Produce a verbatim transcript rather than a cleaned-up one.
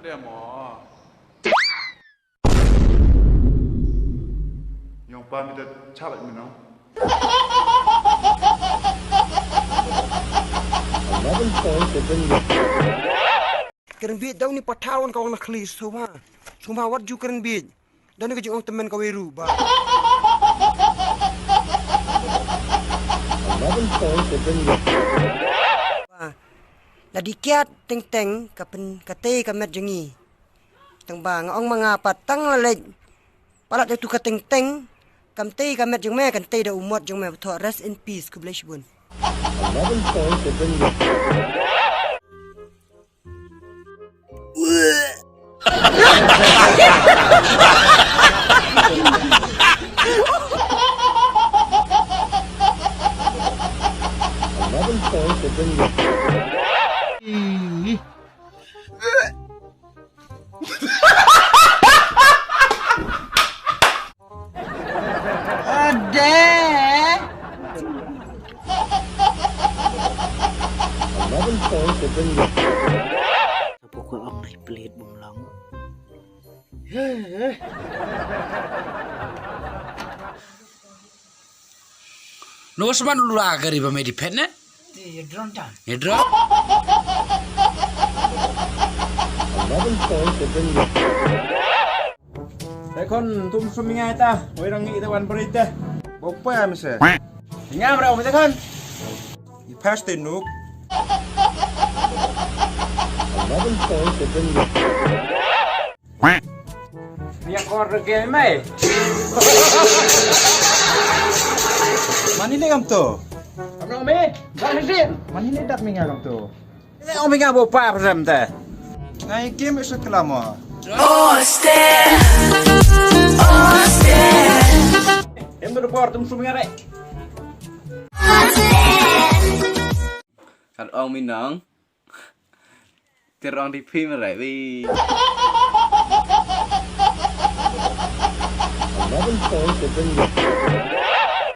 Demo. Yong pa mi da chabat mi no. Eleven point seven. Kren bi dau ni patawan ka wang na khli suma. Suma wat ju kren bi. Dau ni ka jing ong temen ka weru ba. Eleven point seven. Ba. La di kiat teng teng ka pen ka tei ka met jong ngi. Tang ba nga ong ma nga pat tang la leit. Palat da tu ka teng teng. Kam tei ka met jong me kan tei da u mot jong me, ba thoh rest in peace, khublei shibun. Eleven point seven. Eleven point seven. Ade. Eleven point seven. Apo ko ong nai pelit bum lang. No sman lura gari ba me di pet ne? Ti drone tan. Ye drone. Eleven point seven. Te khon tum sum ngai ta, wei rang ngi te wan beri te. Bok pa mi se. Ngam rau mi te khon. I pass te nuk. Eleven point seven. Ni akor de game mai. Mani ne kam to? Kam no me? Ba ni din. Mani ne dak mi ngam to? Ni ong mi ngam bo pa prem te. Ngai game is a klamo. Oste. Oste. Em do bor tum sum ngare. Kat ong mi nong. Terong di phim rai wi. Eleven point seven.